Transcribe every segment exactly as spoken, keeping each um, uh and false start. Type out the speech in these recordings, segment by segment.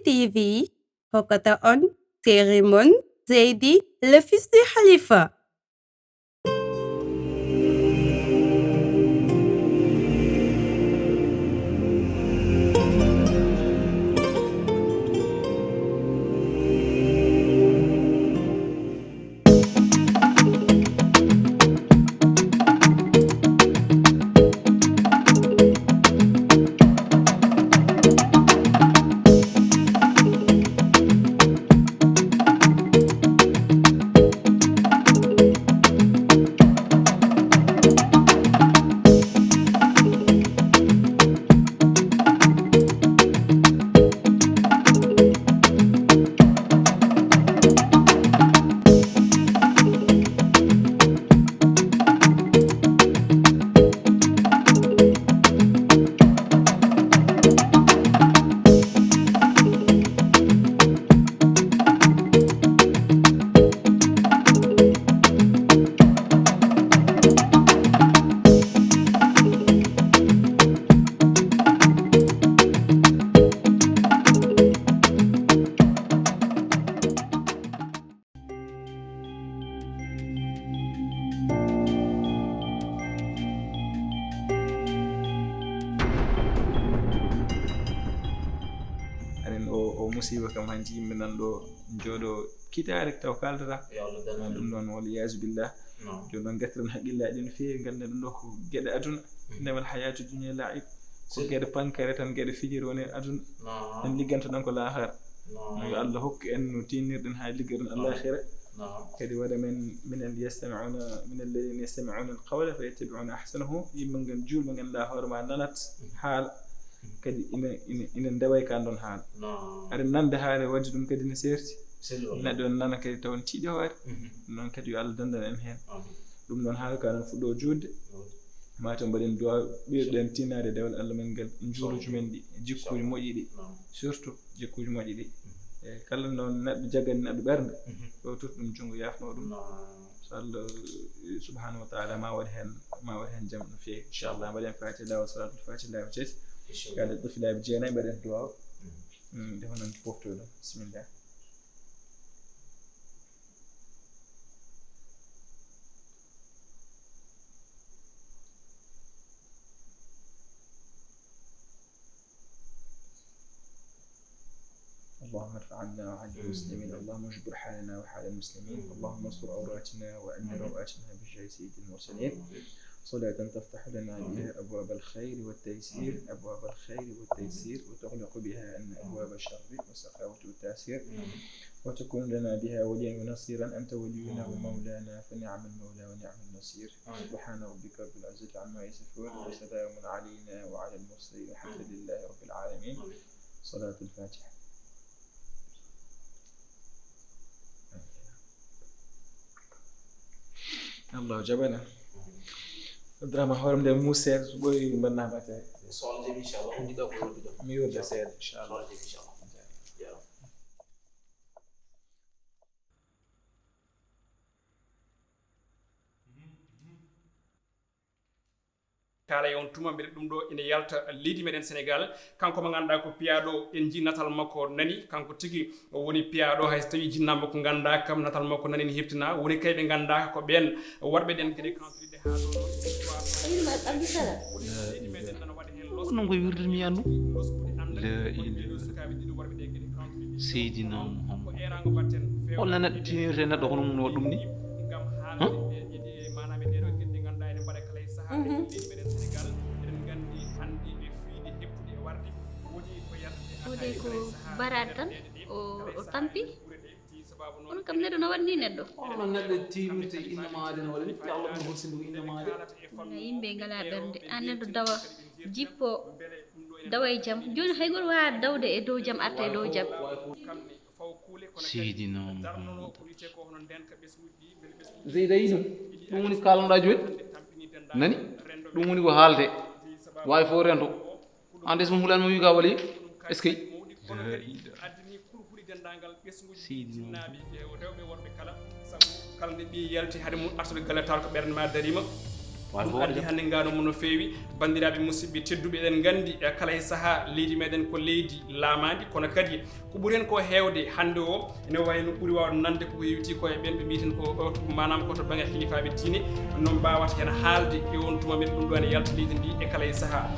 T V hokkata on série mon Seydi le fils du Khalifa. Aɗen o, o musiba kam, hanti yimɓe nan ɗo jooɗo kitaare taw kaldata. Yo Allah dandu ɗum ɗon, wal iyazu billah. Jooni noon, ngattiren haqqillaaji no feewi, ngannden ɗum ɗo ko geɗe aduna. Innamal hayatu dunya la'ib. Ko geɗe pankare tan, geɗe fijirde woni e aduna. En ligganto ɗon ko laakhara. Yo Allah hokku en no tinnirɗen haa liggoɗen alakhira. Kadi waɗa men, minen yastami'una, min alladhina yastami'una al-qawla fayattabi'una ahsanahu. Yimɓe ngan, juulɓe ngan, la hoore ma nanat haala. Kadi ina, ina, ina ndewa e kan ɗon haala. Aɗa nande haala, wadde ɗum kadi ne seerti. Neɗɗo nana kadi taw ne tiiɗi hoore. Noon kadi yo Allah dandan en heen. Ɗum noon, haala ka noon fuɗɗo juutde. Mataw mbaɗen du'a, ɓirɗen tinnaade dewal Allah men ngal, njuuluuji men ɗi, jikkuuji moƴƴi ɗi, surtout jikkuuji moƴƴi ɗi. E kala noon neɗɗo jaggani neɗɗo ɓernde, ɗo tut ɗum junngo, yaafno ɗum. So Allah, eh, subhanahu wa taala ma waɗ heen, ma waɗ heen jam no feewi. Inchallah, mbaɗen Fatiha laawol, salatul Fatiha laabi tati. Yo Allah ɗofi laabi jeenayi, mbaɗen du'a. Mm, nde hono poftoɗo. Bismillah. اللهم ارفع عنا وعن المسلمين. اللهم اجبر حالنا وحال المسلمين. اللهم استر عوراتنا وأمن روآتنا بجاه سيد المرسلين. صلاة تفتح لنا بها أبواب الخير والتيسير، أبواب الخير والتيسير، وتغلق بها عنا أبواب الشر والسخاوة والتعسير، وتكون لنا بها وليا ونصيرا. أنت ولينا ومولانا، فنعم المولى ونعم النصير. سبحان ربك رب العزة عما يصفون، وسلام علينا وعلى المرسلين، والحمد لله رب العالمين. صلاة الفاتحة. Allah jaɓana. Abdourahmane, hoorem nde muus seeɗa, so ɓooyi mbaɗnaa mate. So Allah jaɓi, inchallah, on jiɗɗo ko yewtude. Mi wirda seeɗa, inchallah. So Allah jaɓi, inchallah. Jarama. Kaala e on tuma, mbele ɗum ɗo ene yalta leydi meɗen Sénégal. Kanko mo ngannduɗaa ko piyaaɗo, en njii natal makko nani. Kanko tigi o woni piyaaɗo, hay so tawii jinnaama ko ngannduɗaa kam, natal makko nani ne heɓtina. Woni kay ɓe ngannduɗaa ko ɓeen waɗɓe ɗeen geɗe kansuliɗe haa ɗo noon. Ko yimɓe Abdou Salam. Leydi meɗen nana waɗa heen loskude. Ko non ko wirdude mi anndu. Loskude anndal. La ilaha. Sukaaɓe ɗiɗo waɗɓe ɗee geɗe kansuliɗe. Seydina Muhammad. Ko eeraango mbaɗten feewde. Holno neɗɗo tinirta e neɗɗo hono mum waɗa ɗum ni? Ngam haalde e, e, e maanaam e ɗee ɗoo geɗe ɗe ngannduɗaa ene mbaɗa kala e sahaa e leydi meɗen Sénégal. Eɗen nganndi hannde e fiyde heɓtude e warde woni ko yaltata e. Wode ko baraade tan, o, o tampi. Kono kam neɗɗo no waɗni neɗɗo. Kono neɗɗo timirta e innde maade no waɗi, yo Allah ɗum horsinde ko innde maade. Wona yimɓe ngala ɓernde. An neɗɗo dawa, jippo, dawa e jam. Jooni hay goto waawaa dawde e dow jam, arta e dow jam. Seydina Muhammad. Seydi, a yii ɗum? Ɗum woni ko kaalanɗaa jooni. Nani? Ɗum woni ko haalde. Waawi fof rento. An de, so mo hulaani mo wiyi ka wali. Est-ce que? Seydi Muhammad. Kala nde ɓiye yalti hade mum artude galle taw ko ɓernde ma dariima. Ɗum addi hannde ngaano mo no feewi. Banndiraaɓe musidɓe tedduɓe, eɗen nganndi, eh, kala e sahaa leydi meɗen ko leydi laamaandi, kono kadi ko ɓuri heen ko heewde hannde o ene wayi no ɓuri waawde nande ko yowiti ko e ɓeen ɓe mbiyeten ko, o, maanaam ko to bannge hilifaaɓe diine, no mbaawata heen haalde e on tuma men ɗum ɗo ene yalta leydi ndi e kala e sahaa.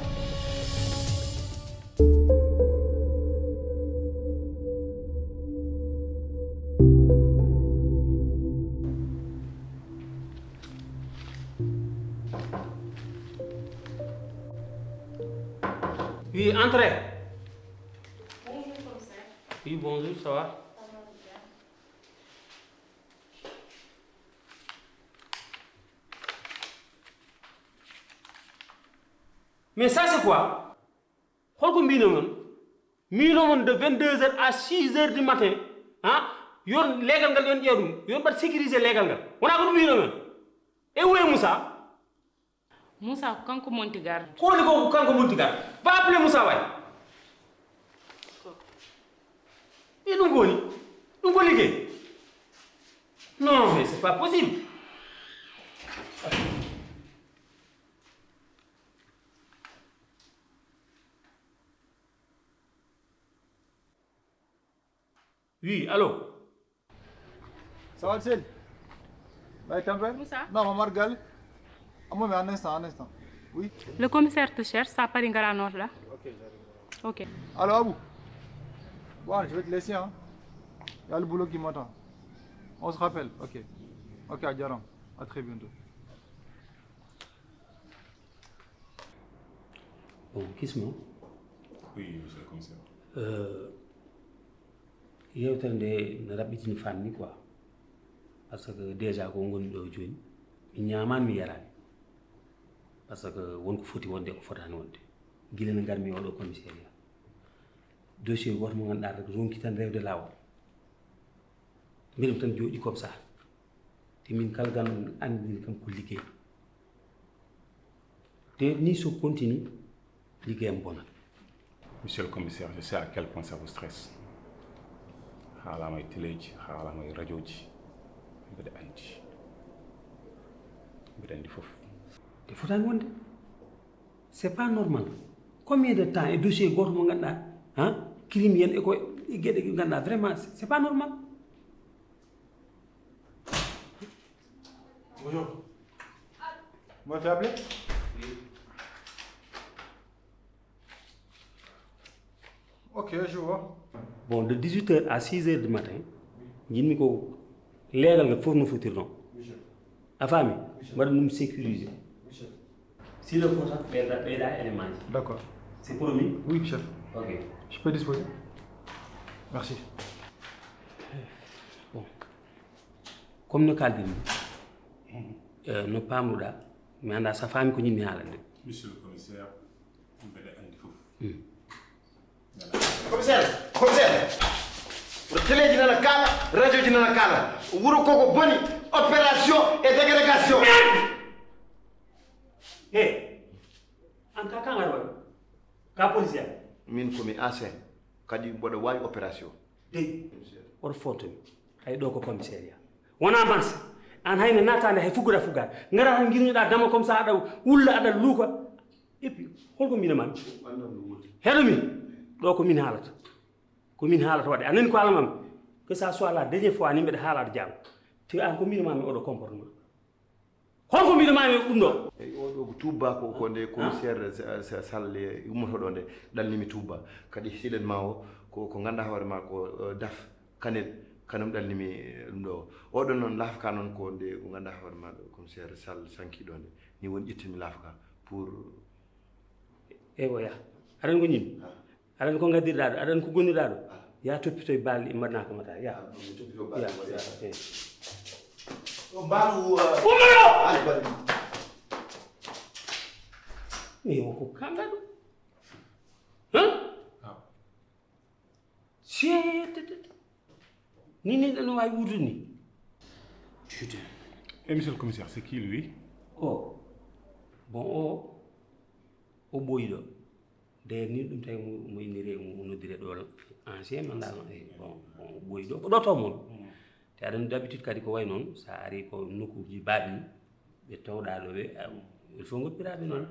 Oui, entrez. Bonjour, commissaire. Oui, bonjour, ça va? Ça va bien. Mais ça, c'est quoi? Holko mbino mon? Mbino mon de vingt-deux heures à six heures du matin, ha? Yon leegal ngal, yon ƴeew ɗum, yon mbaɗ sécuriser leegal ngal. Wona ko ɗum mbino mon? Et où est Moussa? Moussa ko kanko monti garde. Ko woni ko kanko monti garde? Va appeler Moussa way. E ɗum ko woni? Ɗum ko liggey? Non, mais c'est pas possible. Oui, allô? Ça va, Sel? Bay tempère? Moussa? Non, ma margal. Un moment, un instant, un instant. Oui. Le commissaire te cherche, ça Paris Garanor là. Ok, j'arrive. Ok. Alors, Abou. Bon, je vais te laisser, hein. Il y a le boulot qui m'attend. On se rappelle. Ok. Ok, Adjaram. À très bientôt. Bon, Kisma. Oui, monsieur le commissaire. Euh, yewtere nde no raɓɓitini fanni quoi. Parce que déjà ko ngoni ɗo joni, mi ñaamaani, mi yaraani. Parce que won ko foti wonde, ko fotaani wonde. Gila nde ngarmi oɗo commissariat, dossier gooto mo ngannduɗaa rek ronki tan rewde laawol. Mbiɗa tan jooɗi comme ça. Te min kala gan anndini kam ko liggey. Te ni so continue, liggey am bonat. Monsieur le commissaire, je sais à quel point ça vous stresse. Haalama e teleji, haalama e radioji. Mbeɗa anndi. Mbeɗa anndi fof. Te fotaani wonde. C'est pas normal. Combien de temps e dossier gooto mo ngannduɗaa, hein? Crime yen e ko e geɗe ɗe ngannduɗaa vraiment, c'est pas normal. Bonjour. Vous m'avez appelé? Oui. Ok, je vois. Bon, de dix-huit heures à six heures du matin, jinmi ko leegal ngal fof no fotirno. Oui, chef. A faami? Oui, chef. Mbaɗa ɗum sécuriser. Oui, chef. S'il le faut, ça, ɓeyda, ɓeyda élément ji. D'accord. C'est promis? Oui, chef. Ok. Je peux disposer. Merci. Bon. Comme no kaaldirmi, euh, no paamruɗaa, mi anndaa so a faami ko njiɗmi haalande. Monsieur le commissaire, mbeɗa anndi fof. Hmm. Commissaire, commissaire, teleji nana kaala, radioji nana kaala. Wuro koko boni, opération et dégradation. He, an ka kaŋar waɗi? Ka policier? Min ko mi ancien, kadi mboɗo waawi opération. Dey, oto footo mi. Hay ɗo ko commissariat. Wona marché. An hay no naataande hay fuggude a fuggaade. Ngara tan ngirñoɗaa dama comme ça aɗa wulla aɗa luuka. Et puis, holko mbiɗa ma mi? Heɗo mi. Ɗo ko min haalata. Ko min haalata waɗde. A nani ko haalamami? Que ça soit la dernière fois ni mbeɗa haalaade jam. Te an ko mbiɗa ma mi oɗo comportement. Holko mbiɗa ma mi ɗum ɗo? Eyi, o ɗo ko tuubba ko, ko nde commissaire Sa-, Sa-, Sall e ummoto ɗo nde ɗalnimi tuubba. Kadi silen ma o ko, ko ganduɗa hoore ma ko, eh, daf, kanel, kanum ɗalnimi, eh, ɗum ɗo. Oɗon noon lafka noon ko nde ko ganduɗa hoore ma ɗo commissaire Sall sanki ɗo nde. Ni woni ƴettimi lafka pour. Ewa ya. Aɗan ko ñin? Ah. Aɗan ko ngaddirɗaa ɗo, aɗan ko gonnuɗaa ɗo. Ah. Ya toppitoy baali ɗi mbaɗnaa ko mata, ya. Ah, mi toppito baali ya, ɗi mbaɗnaa. Ya, eh. Ɗo mbaalu, uh, ummoɗo! Ali Bari. Ewa ko kanga ɗo. Huh? Ah. Seeɗa. Ni, ni, no waawi wuurdude ni. Putain. Eh, monsieur le commissaire, c'est qui, lui? Oh. Bon, oh. O ɓooyi ɗo. D'ailleurs, ni ɗum tawi mo, mo inniri, mo noddiri ɗo ancien mandat, eh, bon, bon, o ɓooyi ɗo. Ko ɗo taw mon. Mm. Te aɗa anndi d'habitude kadi ko way noon, so a ari ko nokkuuji baaɗi, ɓe tawɗaa ɗo ɓe, a, Il faut ngoppiraaɓe noon.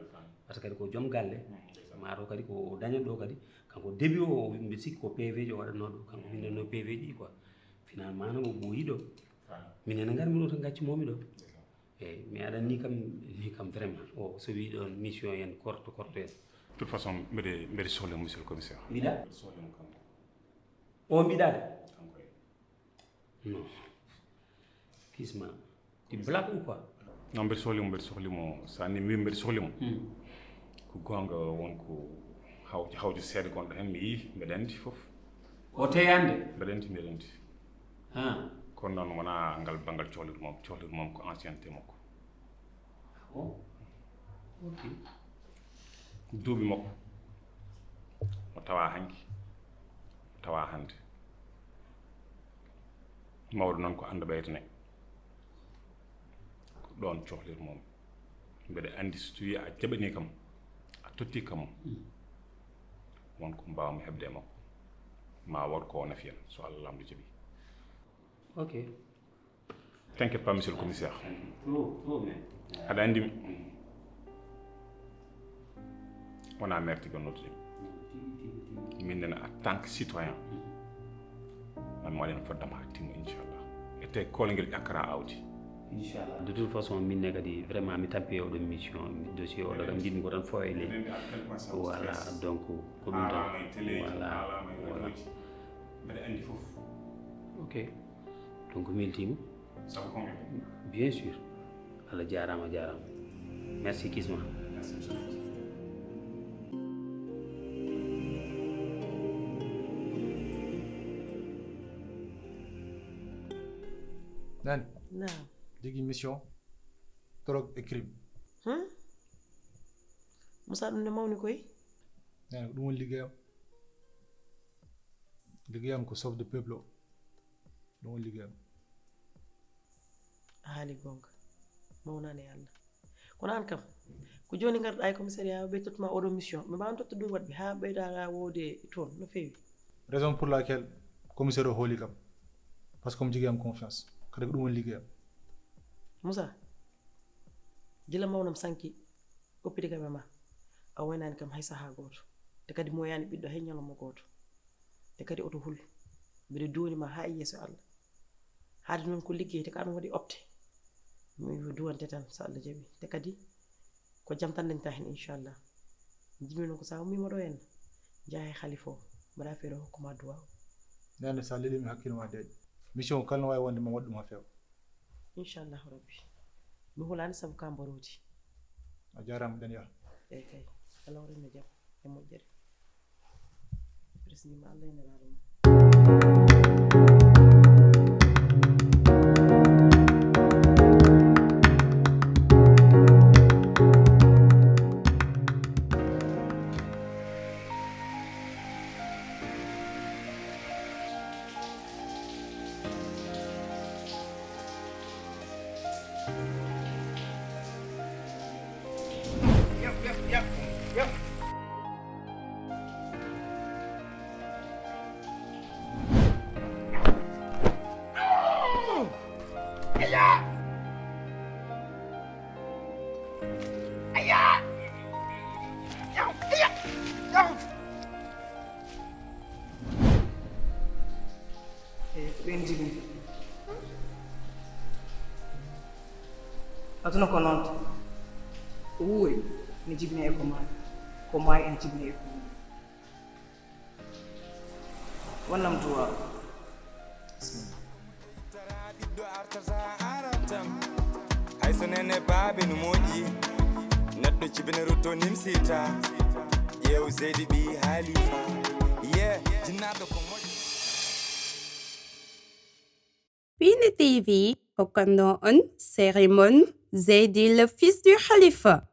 Par ce que kadi ko joom galle. Maa ɗo kadi ko o dañat ɗo kadi. Kanko début o, mbiɗa sikki ko P V ji o waɗatnoo ɗo. Kanko windannoo P V ji ɗi quoi. Finalement noon o ɓooyii ɗo. Minen ne ngarmi ɗo tan, ngacci moomi ɗo. Eeyi, mi aɗa ni kam, ni kam vraiment. O so wii ɗoon mission en korto, korto en. De toute façon, mbeɗe, mbeɗe sohli mo, monsieur le commissaire. Mbiɗa? Mbeɗe sohli mo kanko. O mbiɗa de? Kanko e. Non. Kisma. Ti blague ou quoi? Non, mbeɗe sohli mo, mbeɗe sohli mo. So a ni mbi mbeɗe sohli mo. Hmm. Ko goonga won ko hawjo, hawjo seeɗa gonɗo heen, mi yii, mbeɗa anndi fof. O teyande? Mbeɗa anndi, mbeɗa anndi. Ha. Kono noon wonaa ngal banngal cohlirde mum. Cohlirde mum ko ancienneté makko. Ah bon? Ok. Duuɓi makko. O tawaa hanki. O tawaa hannde. Mawɗo noon ko annda ɓeyda ne. Ko ɗoon cohlirde mum. Mbeɗa anndi so tawii a jaɓanii kam, a tottii kam, won ko mbaawmi heɓde e makko. Ma wood ko o nafi en, so Allah Laamɗo jaɓii. Ok. T'inquiète pas, monsieur le commissaire. Trop, trop, mais, euh, aɗa anndi mi. Mm. Wonaa maire tigi o noddude mi. Mm, tigi, tigi, tigi. Min nene, en tant que citoyen, mm, mami waɗen foddam haa timma, inchallah. E te koolngel ƴakkata awdi. Inchallah. De toute façon, min ne kadi, vraiment, mi tampi e oɗo mission, dossier oɗo kam, njiɗmi ko tan fo e leydi. Minen, à quel point ça me stresse. Voilà, donc, ko ɗum tan. Haalaama e télé ji, voilà, haalaama e radio ji. Mbeɗa anndi fof. Ok. Donc, mi weltiima. Sabu ko min. Bien sûr. Allah jaaraama, jaaraama. Merci, Kisma. Merci, monsieur. Nani? Naam. Jogii mission, drogue et crime. Hmm? Moussa, ɗum ne mawni koy? Nani, ko ɗum woni liggeyam. Liggeyam ko sauve de peuple o. Ɗum woni liggeyam. A haali goonga. Mawnaani e Allah. Kono aan kam, ko jooni ngarɗaa e commissariat, ɓe tottuma oɗo mission. Ɓe mbaawa totta ɗum waɗɓe haa ɓeyda woode toon, no feewi. Raison pour laquelle commissaire o hooli kam. Parce que omo jogii am confiance. Kadi ko ɗum woni liggeyam. Moussa, gila mawnam sanki, oppiti kam e ma. A waynaani kam hay sahaa gooto. Te kadi moyaani ɓiɗɗo hay ñalawma gooto. Te kadi oto hul. Mbiɗa duwani ma haa e yeeso Allah. Haade noon ko liggey, te ko an waɗi opte. Mi duwante tan, so Allah jaɓi. Te kadi ko jam tan dañta heen, inchallah. Jiɗmi noon ko sa ummiima ɗo henna, njaha e halifa o, mbaɗa feere o hokkuma duwa o. Nene, sa lelimi hakkille ma deeƴa. Mission o kala no waawi wonde ma waɗ ɗum ha feewa. Inchallahu Rabbi. Mi hulaani sabu ka mbaroodi. A jaaraama, ɗen yaha. Eey kay. Allah waɗan no jam e moƴƴere. Presnima Allah e Nelaaɗo mum. Eey, ko ɓeen jibini. Aduna ko noon tan. Ko wuuri ne jibini e ko maayi, ko maayi ene jibini e ko wuuri. Wonnam duwaaw. Hay so nene baabe no moƴƴi, neɗɗo jibina rutto nimsita. Ƴeew Zeydi ɓii Halifa. Ye, jinnaaɓe ko moƴƴi. Pine T V hokkanno on série mon Zeydi le fils du Khalifa.